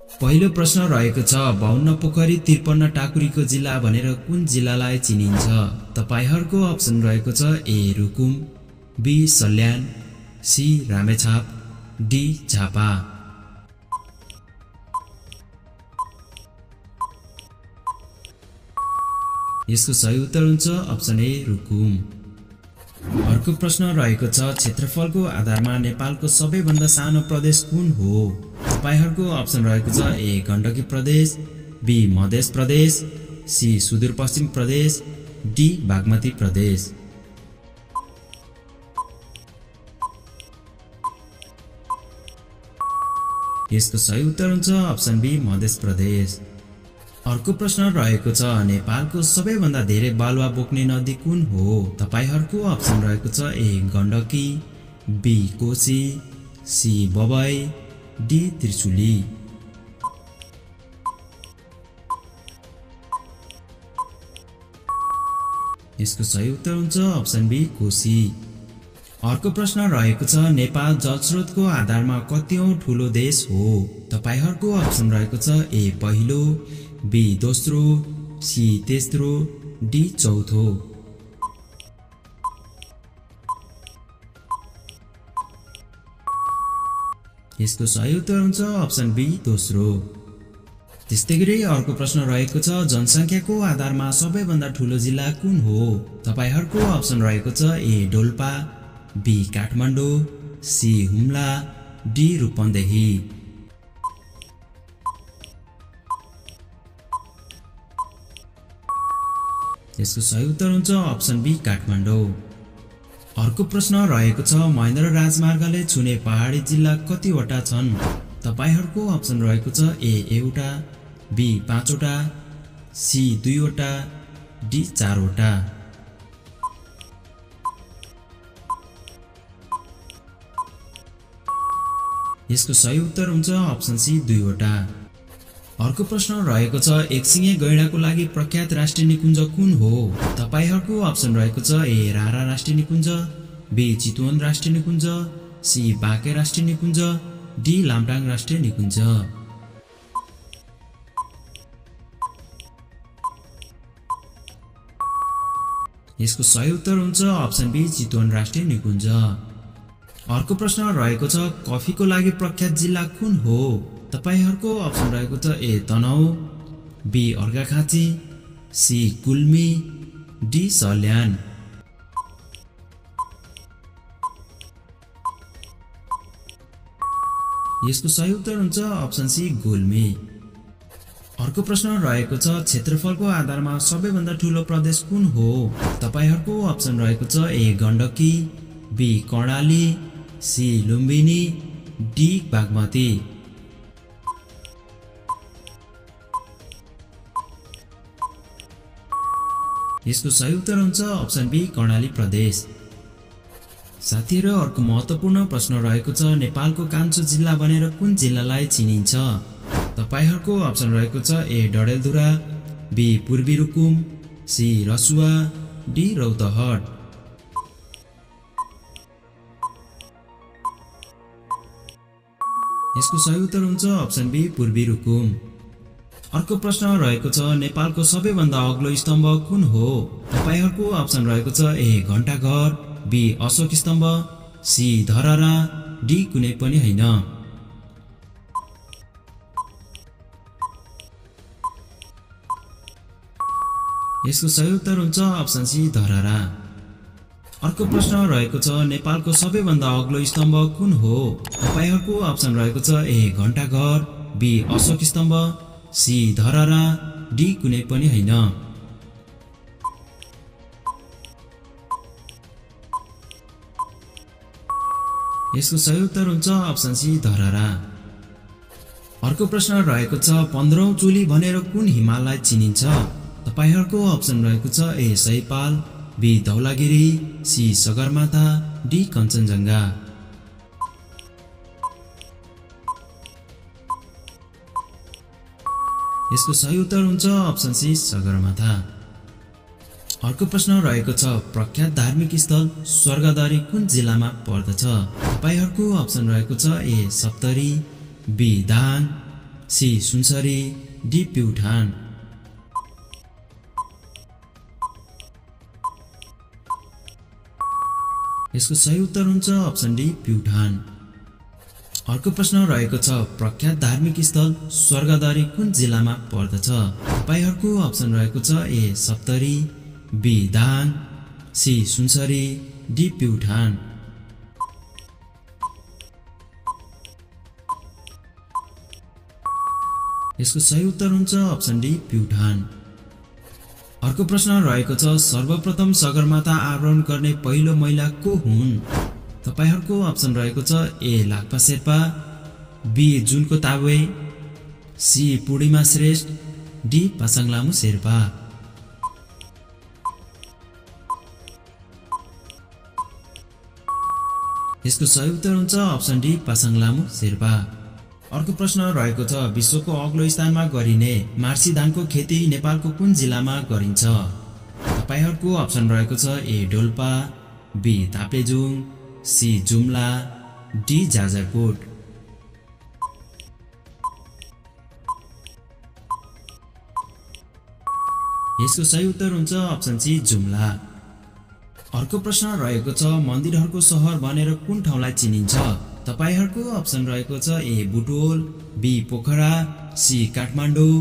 पहिलो प्रश्न रहेको छ 52 पोखरी 53 टाकुरीको जिल्ला भनेर कुन जिल्लालाई चिनिन्छ? तपाईहरुको अप्सन रहेको छ A Rukum, B Salyan, C Ramechhap, D Jhapa. यसको सही उत्तर हुन्छ अप्सन ए रुकुम। अर्को प्रश्न रहेको छ क्षेत्रफलको आधारमा नेपालको सबैभन्दा सानो प्रदेश कुन हो? तपाईहरुको अप्सन रहेको छ ए गण्डकी प्रदेश, बी मध्य प्रदेश, सी सुदूरपश्चिम प्रदेश, डी बागमती प्रदेश। यसको सही उत्तर हुन्छ अप्सन बी मध्य प्रदेश। अर्को प्रश्न रहेको छ नेपालको सबैभन्दा धेरै बालुवा बोक्ने नदी कुन हो? तपाईहरुको अप्सन रहेको छ A Gandaki, B Koshi, C Babai, D Trishuli. यसको सही उत्तर हुन्छ अप्सन बी कोशी। अर्को प्रश्न रहेको छ नेपाल जलस्रोतको आधारमा कतिऔं ठूलो देश हो? तपाईहरुको अप्सन रहेको छ ए पहिलो, बी दोस्रो, सी तेस्रो, डी चौथो। यसको सही उत्तर हुन्छ अप्सन बी दोस्रो। त्यस्तैगरी अर्को प्रश्न रहेको छ जनसंख्याको आधारमा सबैभन्दा ठूलो जिल्ला कुन हो? तपाईहरुको अप्सन रहेको छ A Dolpa, B Kathmandu, C Humla, D Rupandehi. यसको सही उत्तर हुन्छ अप्सन बी काठमाडौँ। अर्को प्रश्न रहेको छ महेन्द्र राजमार्गले छुने पहाडी जिल्ला कतिवटा छन्? तपाईहरुको अप्सन रहेको छ ए एउटा, बी 5 वटा, सी 2 वटा, डी 4 वटा। यसको सही उत्तर हुन्छ अप्सन सी 2 वटा। अर्को प्रश्न रहेको छ एकसिङे गैंडाको लागि प्रख्यात राष्ट्रिय निकुञ्ज कुन हो? तपाईहरुको अप्सन रहेको छ ए रारा राष्ट्रिय निकुञ्ज, बी चितवन राष्ट्रिय निकुञ्ज, सी बाँके राष्ट्रिय निकुञ्ज, डी लामटाङ राष्ट्रिय निकुञ्ज। यसको सही उत्तर हुन्छ अप्सन बी चितवन राष्ट्रिय निकुञ्ज। अर्को प्रश्न रहेको छ कफीको लागि प्रख्यात जिल्ला कुन हो? तपाईहरुको अप्सन रहेको छ A Tanahun, B Arghakhanchi, C Gulmi, D Salyan. यसको सही उत्तर हुन्छ अप्सन सी गुल्मी। अर्को प्रश्न रहेको छ क्षेत्रफलको आधारमा सबैभन्दा ठूलो प्रदेश कुन हो? तपाईहरुको अप्सन रहेको छ A Gandaki, B Karnali, C Lumbini, D Bagmati. यसको सही उत्तर हुन्छ अप्सन बी कर्णाली प्रदेश। साथीहरु अर्को महत्त्वपूर्ण प्रश्न रहेको छ नेपालको कान्छो जिल्ला भनेर कुन जिल्लालाई चिनिन्छ? तपाईहरुको अप्सन रहेको छ ए डडेलधुरा, बी पूर्वी रुकुम, सी रसुवा, डी रौतहट। यसको सही उत्तर हुन्छ अप्सन बी पूर्वी रुकुम। अर्को प्रश्न रहेको छ नेपालको सबैभन्दा अग्लो स्तम्भ कुन हो? तपाईहरुको अप्सन रहेको छ ए घण्टाघर, बी अशोक स्तम्भ, सी धरहरा, डी कुनै पनि हैन। यसको सही उत्तर हुन्छ अप्सन सी धरहरा। अर्को प्रश्न रहेको छ नेपालको सबैभन्दा अग्लो स्तम्भ कुन हो? तपाईहरुको अप्सन रहेको छ ए घण्टाघर, बी अशोक स्तम्भ, सी धरहरा, डी कुनै पनि हैन। यसको सही उत्तर हुन्छ अप्सन सी धरहरा। अर्को प्रश्न रहेको छ 15औं चोली भनेर कुन हिमाललाई चिनिन्छ? तपाईहरुको अप्सन रहेको छ A Saipal, B Dhaulagiri, C Sagarmatha, D Kanchenjunga. यसको सही उत्तर हुन्छ अप्सन सी सगरमाथा। अर्को प्रश्न रहेको छ प्रख्यात धार्मिक स्थल स्वर्गद्वारी कुन जिल्लामा पर्दछ? तपाईहरुको अप्सन रहेको छ A Saptari, B Dang, C Sunsari D Pyuthan. यसको सही उत्तर हुन्छ अप्सन डी प्युठान। अर्को प्रश्न रहेको छ प्रख्यात धार्मिक स्थल स्वर्गद्वारी कुन जिल्लामा पर्दछ? तपाईहरुको अप्सन रहेको छ A Saptari B Dang C Sunsari D Pyuthan. यसको सही उत्तर हुन्छ अप्सन डी प्युठान। अर्को प्रश्न रहेको छ सर्वप्रथम सगरमाथा आवरण गर्ने पहिलो महिला को हुन्? तपाईहरुको अप्सन रहेको छ ए लाक्पा शेर्पा बी जुनको ताबे सी पूर्णिमा श्रेष्ठ डी पासाङ लामु शेर्पा। यसको सही उत्तर हुन्छ अप्सन डी पासाङ लामु शेर्पा। अर्को प्रश्न रहेको छ विश्वको अग्लो स्थानमा गरिने मार्सी धानको खेती नेपालको कुन जिल्लामा गरिन्छ? तपाईहरुको अप्सन रहेको छ A Dolpa B Taplejung C Jumla D Jajarkot. यसको सही उत्तर हुन्छ अप्सन सी जुम्ला। अर्को प्रश्न रहेको छ मन्दिरहरूको सहर भनेर कुन ठाउँलाई चिनिन्छ? तपाईहरुको अप्सन रहेको छ A Butwal B Pokhara C Kathmandu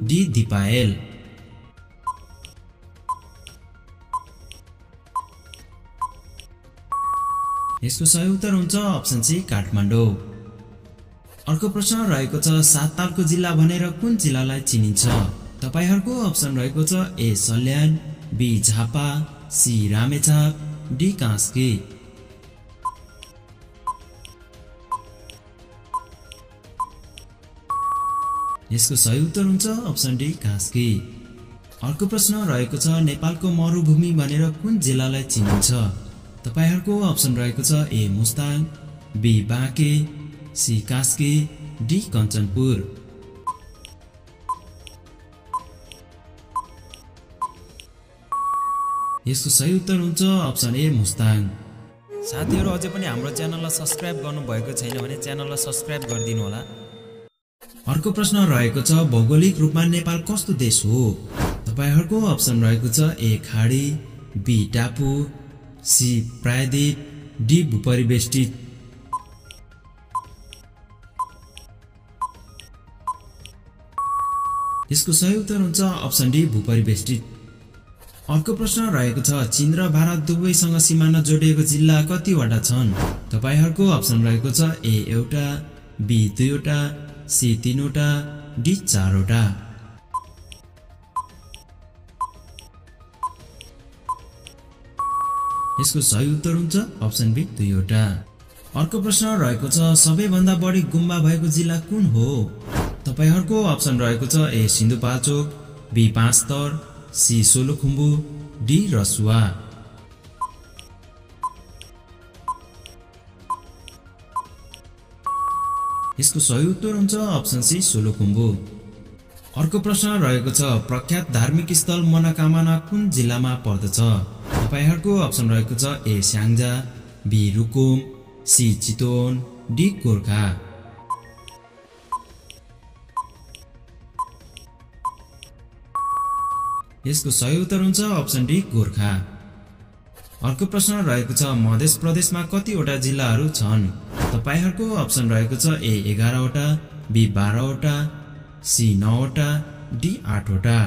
D Dipayal. यसको सही उत्तर हुन्छ अप्सन सी काठमाडौँ। अर्को प्रश्न रहेको छ सात तालको जिल्ला भनेर कुन जिल्लालाई चिनिन्छ? तपाईहरुको अप्सन रहेको छ A Salyan B Jhapa C Ramechhap D Kaski. यसको सही उत्तर हुन्छ अप्सन डी कास्की। अर्को प्रश्न रहेको छ नेपालको मरुभूमि भनेर कुन जिल्लालाई चिनिन्छ? तपाईहरुको अप्सन रहेको छ A Mustang B Banke C Kaski D Kanchanpur. यसको सही उत्तर हुन्छ अप्सन ए मुस्ताङ। साथीहरु अझै पनि हाम्रो च्यानललाई सब्स्क्राइब गर्नुभएको छैन भने च्यानललाई सब्स्क्राइब गरिदिनु होला। अर्को प्रश्न रहेको छ भौगोलिक रूपमा नेपाल कस्तो देश हो? तपाईहरुको अप्सन रहेको छ ए खाडी बी टापु सी प्रायद्वीप डी भूपरिवेष्टित। यसको सही उत्तर हुन्छ अप्सन डी भूपरिवेष्टित। अर्को प्रश्न रहेको छ चीन र भारत दुवैसँग सीमाना जोडिएको जिल्ला कतिवटा छन्? तपाईहरुको अप्सन रहेको छ ए एउटा बी दुईवटा सी तीनवटा डी चारवटा। यसको सही उत्तर हुन्छ अप्सन बी दुईवटा। अर्को प्रश्न रहेको छ सबैभन्दा बढी गुम्बा भएको जिल्ला कुन हो? तपाईहरुको अप्सन रहेको छ A Sindhupalchok B Panchthar C Solukhumbu D Rasuwa. यसको सही उत्तर हुन्छ अप्सन सी सोलुखुम्बु। अर्को प्रश्न रहेको छ प्रख्यात धार्मिक स्थल मनोकामना कुन जिल्लामा पर्दछ? तपाईहरुको अप्सन रहेको छ A Syangja B Rukum C Chitwan D Gorkha. यसको सही उत्तर हुन्छ अप्सन डी गोर्खा। अर्को प्रश्न रहेको छ मध्य प्रदेशमा कतिवटा जिल्लाहरू छन्? तपाईहरुको अप्सन रहेको छ ए 11वटा बी 12वटा सी 9वटा डी 8वटा।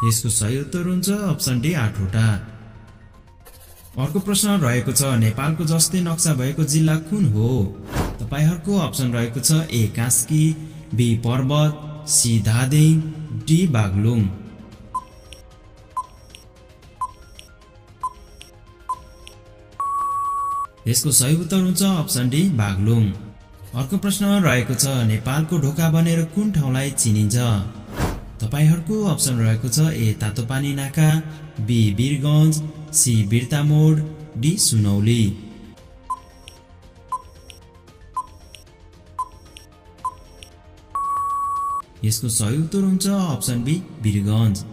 यसको सही उत्तर हुन्छ अप्सन डी 8वटा। अर्को प्रश्न रहेको छ नेपालको जस्तै नक्सा भएको जिल्ला कुन हो? तपाईहरुको अप्सन रहेको छ A Kaski B Parbat C Dhading D Baglung. यसको सही उत्तर हुन्छ अप्सन डी बागलुङ। अर्को प्रश्न रहेको छ नेपालको ढोका भनेर कुन ठाउँलाई चिनिन्छ? तपाईहरुको अप्सन रहेको छ ए तातोपानी नाका B Birgunj C Birtamod D Sunauli. यसको सही उत्तर हुन्छ अप्सन बी वीरगञ्ज।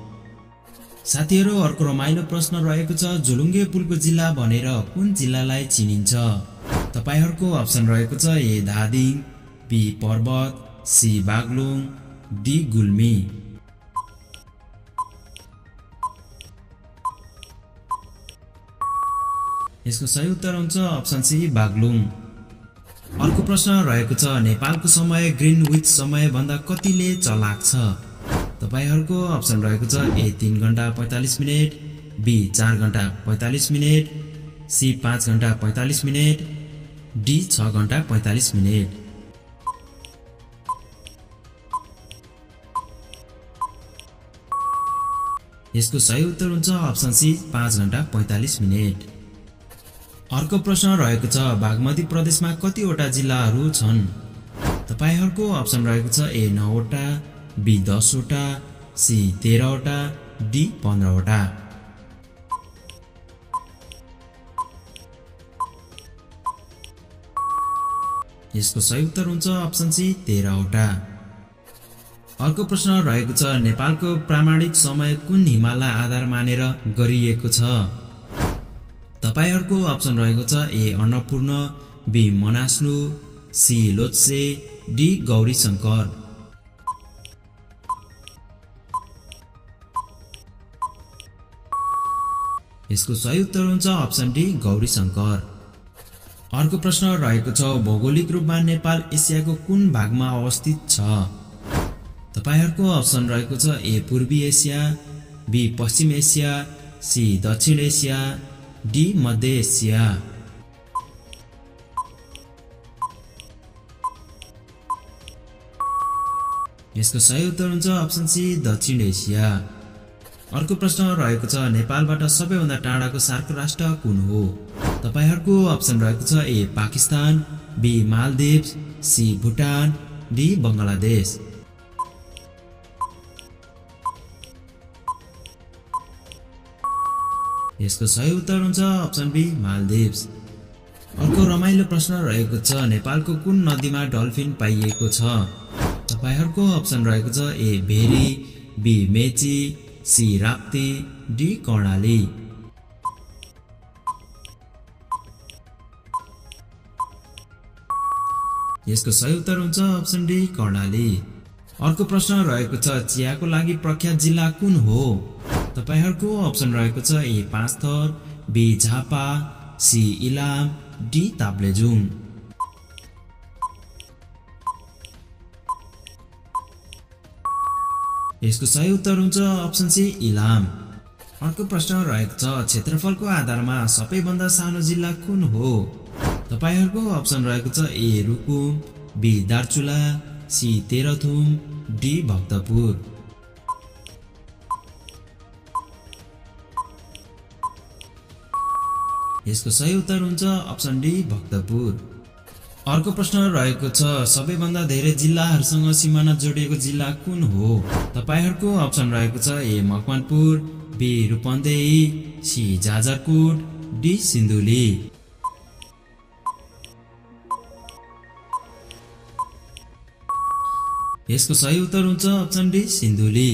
साथीहरु अर्को रमाइलो प्रश्न रहेको छ झोलुङ्गे पुलको जिल्ला भनेर कुन जिल्लालाई चिनिन्छ? तपाईहरुको अप्सन रहेको छ A Dhading, B Parbat, C Baglung, D Gulmi. यसको सही उत्तर हुन्छ अप्सन सी बागलुङ। अर्को प्रश्न रहेको छ नेपालको समय ग्रीनविच समय भन्दा कतिले चलाक छ? तपाईहरुको अप्सन रहेको छ ए 3 घण्टा 45 मिनेट, बी 4 घण्टा 45 मिनेट, सी 5 घण्टा 45 मिनेट, डी 6 घण्टा 45 मिनेट। यसको सही उत्तर हुन्छ अप्सन सी 5 घण्टा 45 मिनेट। अर्को प्रश्न रहेको छ बागमती प्रदेशमा कतिवटा जिल्लाहरू छन्? तपाईहरुको अप्सन रहेको छ ए 9 वटा, बी 10 वटा, सी 13 वटा, डी 15 वटा। यसको सही उत्तर हुन्छ अप्सन सी 13 वटा। अर्को प्रश्न रहेको छ नेपालको प्रामाणिक समय कुन हिमाललाई आधार मानेर गरिएको छ? तपाईहरुको अप्सन रहेको छ A Annapurna, B Manaslu, C Lhotse, D Gauri Shankar. यसको सही उत्तर हुन्छ अप्सन डी गौरी शंकर। अर्को प्रश्न रहेको छ भौगोलिक रूपमा नेपाल एसियाको कुन भागमा अवस्थित छ? तपाईहरुको अप्सन रहेको छ ए पूर्वी एसिया, बी पश्चिम एसिया, सी दक्षिण एसिया, डी मध्य एसिया। यसको सही उत्तर हुन्छ अप्सन सी दक्षिण एसिया। अर्को प्रश्न रहेको छ नेपालबाट सबैभन्दा टाढाको सार्क राष्ट्र कुन हो? तपाईहरुको अप्सन रहेको छ A Pakistan, B Maldives, C Bhutan, D Bangladesh. यसको सही उत्तर हुन्छ अप्सन बी मालदिभ्स। अर्को रमाइलो प्रश्न रहेको छ नेपालको कुन नदीमा डल्फिन पाइएको छ? तपाईहरुको अप्सन रहेको छ A Bheri, B Mechi, C Rapti, D Karnali. यसको सही उत्तर हुन्छ अप्सन डी कर्णाली। अर्को प्रश्न रहेको छ चियाको लागि प्रख्यात जिल्ला कुन हो? तपाईहरुको अप्सन रहेको छ A Panchthar, B Jhapa, C Ilam, D Taplejung. यसको सही उत्तर हुन्छ अप्सन सी इलाम। अर्को प्रश्न रहेको छ क्षेत्रफलको आधारमा सबैभन्दा सानो जिल्ला कुन हो? तपाईहरुको अप्सन रहेको छ A Rukum, B Darchula, C Terhathum, D Bhaktapur. यसको सही उत्तर हुन्छ अप्सन डी भक्तपुर। अर्को प्रश्न रहेको छ सबैभन्दा धेरै जिल्लाहरूसँग सिमाना जोडिएको जिल्ला कुन हो? तपाईहरुको अप्सन रहेको छ A Makwanpur, B Rupandehi, C Jajarkot, D Sindhuli. यसको सही उत्तर हुन्छ अप्सन डी सिन्धुली।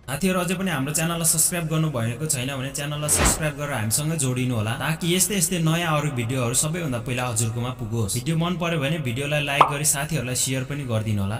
साथीहरु अझै पनि हाम्रो च्यानललाई सब्स्क्राइब गर्नु भएको छैन भने च्यानललाई सब्स्क्राइब गरेर हामीसँग जोडिनु होला ताकि यस्तै नयाँ अरु भिडियोहरु सबैभन्दा पहिला हजुरकोमा पुगोस्। भिडियो मन पर्यो भने भिडियोलाई लाइक गरी साथीहरुलाई शेयर पनि गरिदिनु होला।